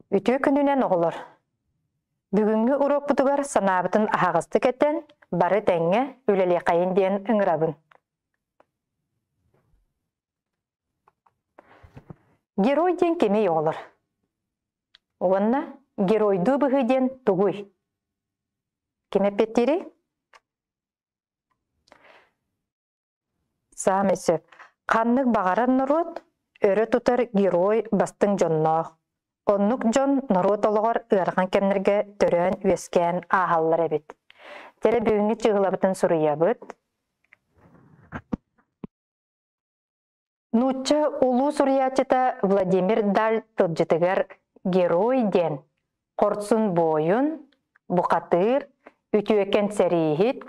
Үтүө күнүнэн оҕолор! Бүгүҥҥү уруокпутугар санаабытын аһаҕастык этэн, бары тэҥҥэ үлэлиэхэйин диэн ыҥырабын. Герой диэн кимий оҕолор? Уонна геройдуу быһыы диэн тугуй? Ким эппиэттиирий? Саамай сөп. Ханнык баҕарар норуот өрө тутар герой бастыҥ дьонноох. Оннук дьон норуот олоҕор ыарахан кэмнэргэ төрөөн-үөскээн ааһаллар эбит. Дьэрэ бүгүҥҥү чыыһылабытын суруйабыт. Нуучча улуу суруйааччыта Владимир Даль тылдьытыгар «Герой» диэн хорсун буойун, бухатыыр, үтүөкэн сэрииһит,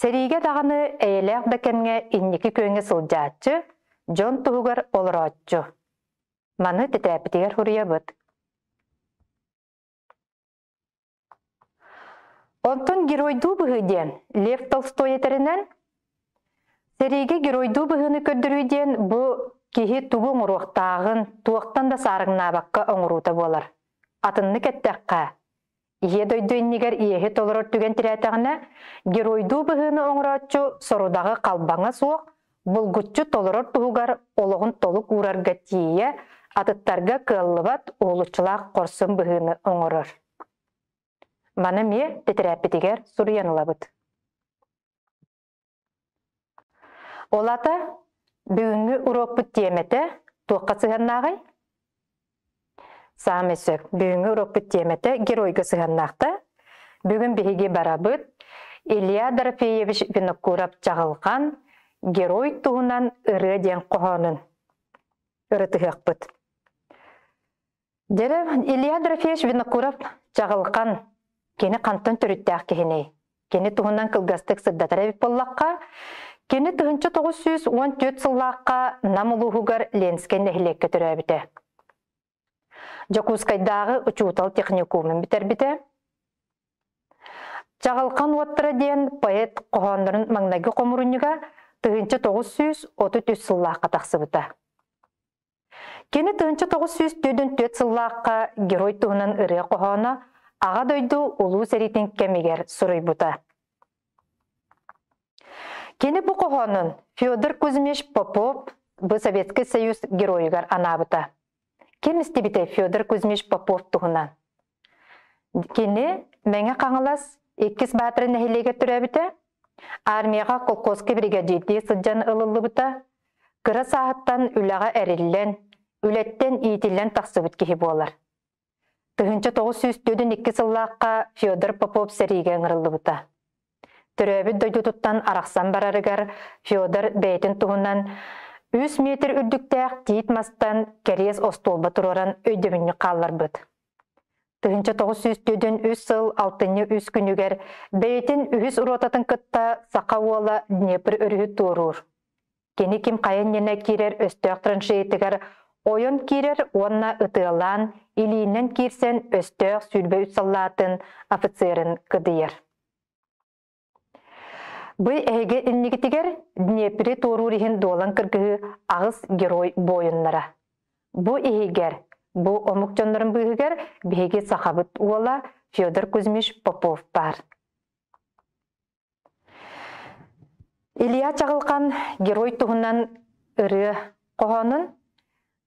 сэриигэ даҕаны эйэлээх да кэмҥэ инники күөҥҥэ сылдьааччы, дьон туһугар олорооччу. Маны тэтээппитигэр суруйабыт. Онтон геройдуу быһыы диэн Лев Толстой этэринэн, сэриигэ геройдуу быһыыны көрдөрүү диэн бу киһи тугу оҥоруохтааҕын туохтан да саарыҥнаабакка оҥоруута буолар. Атыннык эттэххэ, Ийэ дойду иннигэр иэһи толорор түгэн тирээтэҕинэ, геройдуу быһыыны оҥорооччу сорудаҕы халбаҥа суох, булгуччу толорор туһугар олоҕун толук уурарга тиийэ, атыттарга кыаллыбат уһулуччулаах хорсун быһыыны оҥорор. Маны эмиэ тэтэрээппитигэр суруйан ылабыт. Ол аата бүгүҥҥү уруокпут тиэмэтэ туохха сыһыаннааҕый? Саамай сөп. Бүгүҥҥү уруокпут тиэмэтэ геройга сыһыаннаахта. Бүгүн биһиги барабыт Илья Дорофеевич Винокуров-Чаҕылҕан «Герой туһунан ырыа» диэн хоһоонун ырытыһыахпыт. Дьэрэ Илья Дорофеевич Винокуров Чаҕылхан кини хантан төрүттээх киһиний? Кини туһунан кылгастык сырдатар эбит буоллахха, кини 1914 сыллаахха Нам улууһугар Ленскэй нэһилиэккэ төрөөбүтэ. Дьокуускайдааҕы учуутал техникумун бүтэрбитэ. Чаҕылхан уоттара диэн поэт хоһооннорун маҥнайгы хомурунньуга 1933 сыллаахха тахсыбыта. Кини 1944 сыллаахха герой туһунан ырыа хоһооно Аҕа дойду Улуу сэриитин кэмигэр суруйбута. Кини бу хоһоонун Федор Кузьмич Попов бу Советский Союз геройугар анаабыта. Ким истибитэ Федор Кузьмич Попов туһунан? Кини Мэҥэ Хаҥалас иккис Баатара нэһилиэгэр төрөөбүтэ. Армияҕа колхозка бригадирдии сылдьан ылыллыбыта. Кыра сааһыттан үлэҕэ эриллэн, үлэттэн иитиллэн тахсыбыт киһи буолар. 1942 сыллаахха Федор Попов сэриигэ ыҥырыллыбыта. Төрөөбүт дойдутуттан арахсан барарыгар Федор бэйэтин туһунан үс метр үрдүктээх тиит мастан кэриэс остуолба туруоран өйдөбүнньүк хаалларбыт. 1943 сыл алтынньы үс күнүгэр бэйэтин үһүс ротатын кытта саха уола Днепр өрүһү туоруур. Кини ким хайа иннинэ киирэр өстөөх траншеятыгар ойон киирэр уонна ытыалаан, илиинэн киирсэн өстөөх 23 саллаатын офицерын кыдыйар. Бу эһиги иннигитигэр Днепри туоруур иһин дуолан кыргыһыы аҕыс герой буойуннара. Бу иһигэр, бу омук дьоннорун быыһыгар биһиги сахабыт уола Федор Кузьмич Попов баар. Илья Чаҕылхан герой туһунан ырыа хоһоонун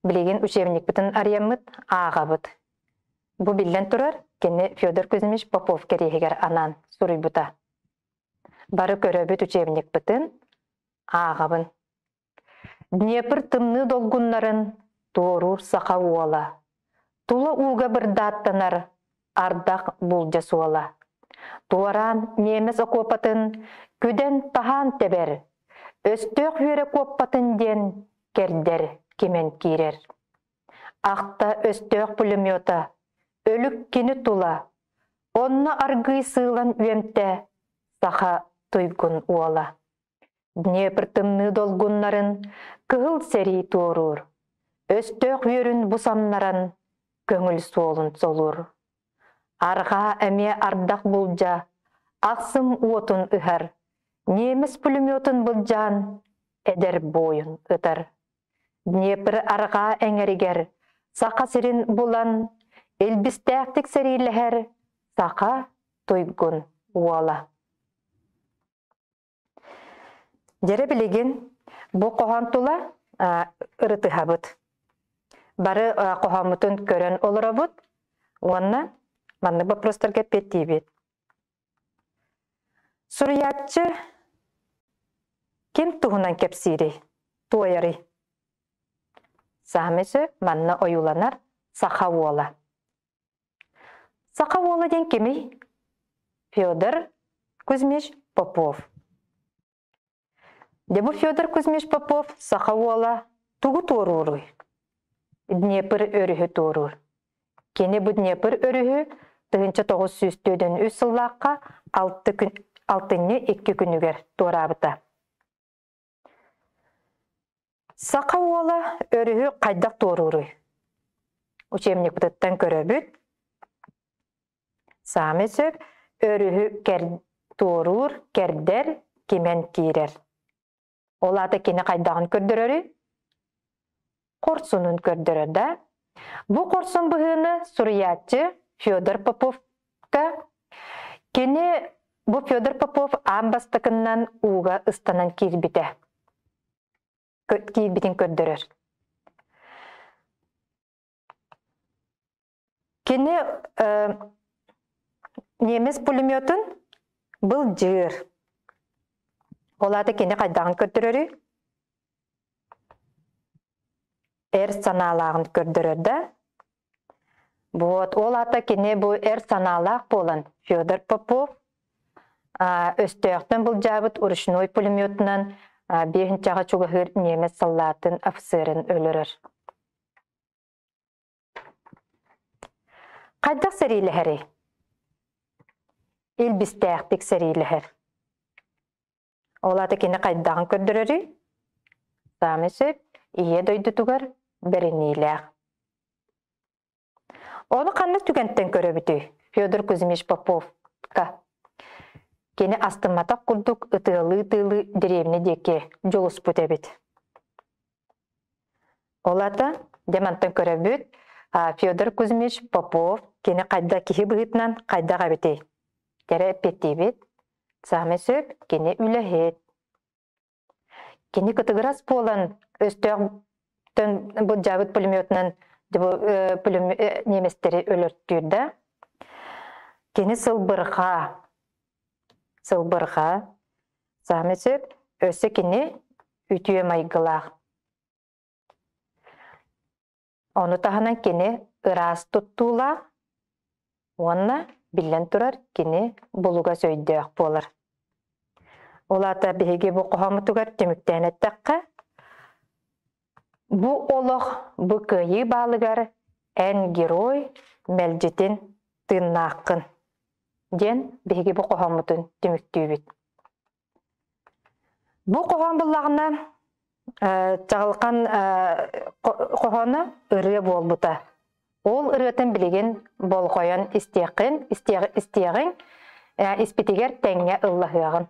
билигин учебникпытын арыйаммыт ааҕабыт. Бу биллэн турар, кини Федор Кузьмич Попов кэриэһигэр анаан суруйбута. Бары көрөбүт учебникпытын ааҕабын. Днепр тымныы долгуннарын туоруур саха уола, тула ууга бырдааттанар ардах булдьа суола. Туораан немец окуопатын күдэн-таһаан тэбэр, өстөөх үөрэ куоппатын диэн кэрдэр кимэн киирэр. Ахта өстөөх пулемета, өлүк кини тула, онно аргыый сыылан үөмтэ саха туйгун уола. Днепр тымныы долгуннарын кыһыл сэрии туоруур, өстөөх үөрүн бу самнаран көҥүл суолун солуур. Арҕаа эмиэ ардах булдьа, ахсым уотун ыһар, немец пулеметун былдьаан эдэр буойун ытар. Днепр арҕаа эҥэригэр Саха сирин булан, Илбистээхтик сэриилэһэр саха туйгун уола. Дьэрэ билигин бу хоһоон тула ырытыһабыт. Бары хоһооммутун көрөн олоробут уонна маннык боппуруостарга эппиэттиибит. Суруйааччы ким туһунан кэпсиирий, туойарый? Саамай сөп манна ойууланар саха уола. Саха уола диэн кимий? Федор Кузьмич Попов. Дьэ бу Федор Кузьмич Попов саха уола тугу туорууруй? Днепр өрүһү туоруур. Кини бу Днепр өрүһү 1943 сыллаахха алты күн, алтынньы икки күнүгэр туораабыта. Саха уола өрүһү хайдах туорууруй? Учебникпытыттан көрөбүт. Саамай сөп өрүһү кэр, туоруур, кэрдэр, кимэн киирэр. Ол аата кини хайдаҕын көрдөрөрүй? Хорсунун көрдөрөр да. Бу хорсун быһыыны суруйааччы Федор Поповка кини бу Федор Попов аан бастакыннан ууга ыстанан киирбитэ. Киирбитин көрдөрөр. Кини немец пулеметын былдьыыр. Ол аата кини хайдаҕын көрдөрөрүй? Эр санаалааҕын көрдөрөр да. Вот, ол аата кини бу эр санаалаах буолан Федор Попов өстөөхтөн былдьаабыт ручной пулеметынан биэһинчэҕэ чугаһыыр немец саллаатын офицерын өлөрөр. Хайдах сэриилэһэрий? Илбистээхтик сэриилэһэр. Ол аата кини хайдаҕын көрдөрөрүй? Саамай сөп, ийэ дойдутугар бэриниилээх. Ону ханнык түгэнтэн көрөбүтүй? Федор Кузьмич Поповка. Кини астымматах курдук ытыалыы-ытыалыы дэриэбинэ диэки дьулуспут эбит. Ол аата, дьэ мантан көрөбүт, Федор Кузьмич Попов кини хайда киһи быһыытынан хайдах эбитий? Кэрэ эппиэттиибит. Саамай сөп, кини үлэһит. Кини кытыгырас буолан өстөөхтөн былдьаабыт пулеметынан немецтэри өлөртүүр да. Кини сылбырҕа, сылбырҕа, саамай сөп, өссө кини үтүө майгылаах. Ону таһынан кини ыраас туттуулаах уонна, биллэн турар, кини булугас өйдөөх буолар. Ол аата биһиги бу хоһооммутугар түмүктээн эттэххэ, бу олох бу кыайыы баалыгар эн герой мэлдьитин тыыннааххын диэн биһиги бу хоһооммутун түмүктүүбүт. Бу хоһоон буллаҕына Чаҕылхан хоһооно ырыа буолбута. Ол ырыатын билигин болҕойон истиэххин, истиэҕиҥ, испитигэр тэҥҥэ ыллаһыаҕын.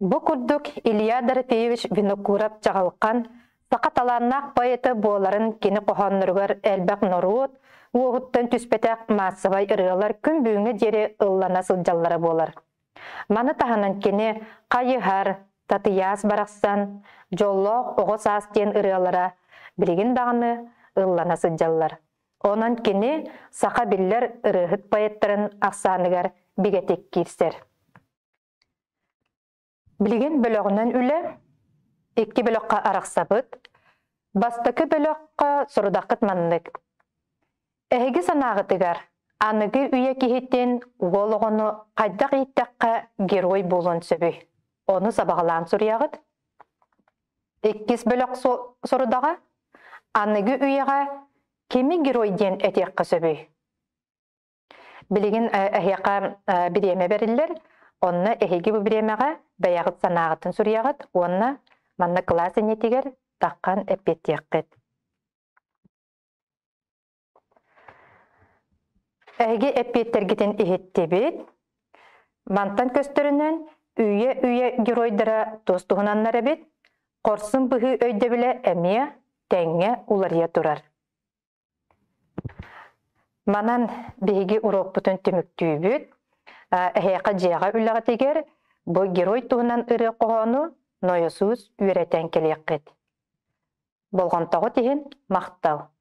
Бу курдук Илья Дорофеевич Винокуров-Чаҕылхан саха талааннаах поэта буоларын кини хоһоонноругар элбэх норуот уоһуттан түспэтэх маассабай ырыалар күн бүгүҥҥэ диэри ыллана сылдьаллара буолар. Маны таһынан кини «Хайыһар», «Татыйаас барахсан», «Дьоллоох оҕо саас» диэн ырыалара билигин даҕаны ыллана сылдьаллар. Онон кини саха биллэр ырыаһыт поэттарын ахсааныгар бигэтик киирсэр. Билигин бөлөҕүнэн үлэ икки бөлөххө арахсабыт. Бастакы бөлөххө сорудаххыт маннык. Эһиги санааҕытыгар аныгы үйэ киһитин уол оҕону хайдах ииттэххэ герой буолуон сөбүй? Ону сабаҕалаан суруйаҕыт. Иккис бөлөх сорудаҕа аныгы үйэҕэ кими герой диэн этиэххэ сөбүй? Билигин эһиэхэ бириэмэ бэриллэр, онно эһиги бу бириэмэҕэ бэйэҕит санааҕытын суруйаҕыт уонна манна кылаас иннитигэр таххан эппиэттиэххит. Эһиги эппиэттэргитин иһиттибит. Мантан көстөрүнэн үйэ-үйэ геройдара тус туһунаннар эбит. Хорсун быһыы өйдөбүлэ эмиэ тэҥҥэ уларыйа турар. Манан биһиги уруокпутун түмүктүүбүт. Эһиэхэ дьиэҕэ үлэҕитигэр бу герой туһунан ырыа хоһоону нойосуус үөрэтэн кэлиэххит. Болҕомтоҕут иһин махтал!